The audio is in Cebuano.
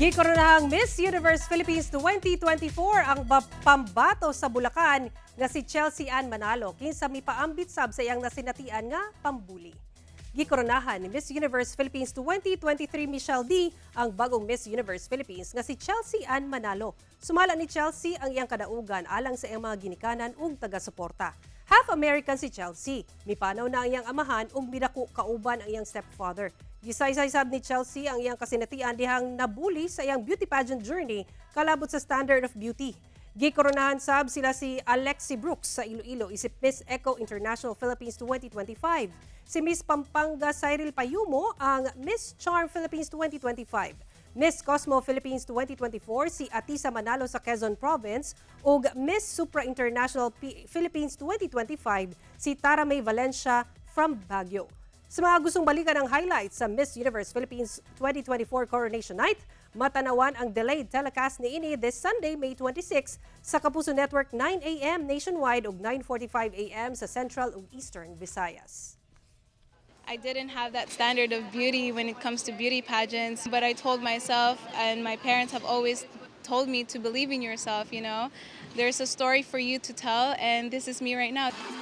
Gikoronahang Miss Universe Philippines 2024 ang pambato sa Bulacan nga si Chelsea Ann Manalo, kinsa mipaambit sab sa iyang nasinatian nga pambuli. Gikoronahan ni Miss Universe Philippines 2023 Michelle Dee ang bagong Miss Universe Philippines nga si Chelsea Ann Manalo. Sumala ni Chelsea ang iyang kadaugan alang sa iyang mga ginikanan ug taga-suporta. Half American si Chelsea. Mipanaw na ang iyang amahan ug midako kauban ang iyang stepfather. Gisaysay sab ni Chelsea ang iyang kasinatian dihang nabuli sa iyang beauty pageant journey kalabot sa standard of beauty. Gikoronahan sab sila si Alexi Brooks sa Iloilo isip Miss Eco International Philippines 2025. Si Miss Pampanga Cyril Payumo ang Miss Charm Philippines 2025. Miss Cosmo Philippines 2024 si Atisa Manalo sa Quezon Province ug Miss Supra International Philippines 2025 si Tara May Valencia from Baguio. Sa mga gustong balikan ang highlights sa Miss Universe Philippines 2024 Coronation Night, matanawan ang delayed telecast niini this Sunday, May 26 sa Kapuso Network, 9 a.m. nationwide ug 9:45 a.m. sa Central ug Eastern Visayas. I didn't have that standard of beauty when it comes to beauty pageants, but I told myself, and my parents have always told me to believe in yourself. There's a story for you to tell, and this is me right now.